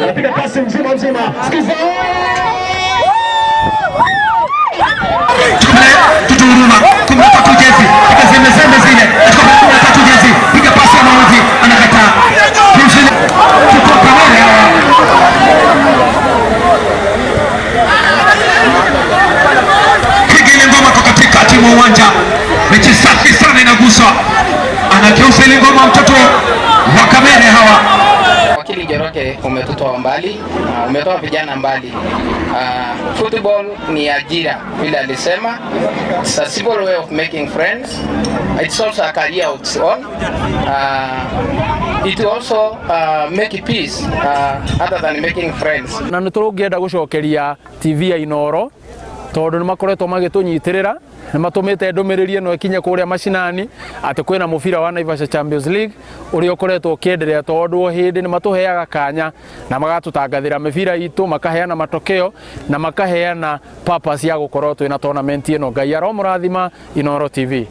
Anapiga pasi mzima mzima. Sikiza. Tuturuma 13 jezi piga zembe zembe zile 13 jezi piga pasi ya mauzi anakataa. Tuko kamera piga ile ngoma kwa katikati mwa uwanja. Mechi safi sana inaguswa, anageuza ile ngoma mtoto wa Kamere hawa. Wakili Njoroge, umetutoa mbali, umetoa vijana mbali. Football ni ajira vile alisema. It's a simple way of making friends. It's also a career of its own. It also make peace other than making friends. Na nä tå rå ngä gå cokeria TV ya Inoro tondå nä makoretwo magä tå nyitä rä ra nä matå te ndå mä rä ri ä no ĩkinye kũrĩa macinani atĩ kwĩna mũbira wa Naivasha Champions League ũrĩa ũkoretwo ũkĩendelea tondũ o hĩndĩ nĩ matũheaga kanya na magatũtangathĩra mĩbira itũ, makaheana matokeo na makaheana purpose ya gũkorwo twĩna tournament ĩno. Ngai aromũrathima, Inoro TV.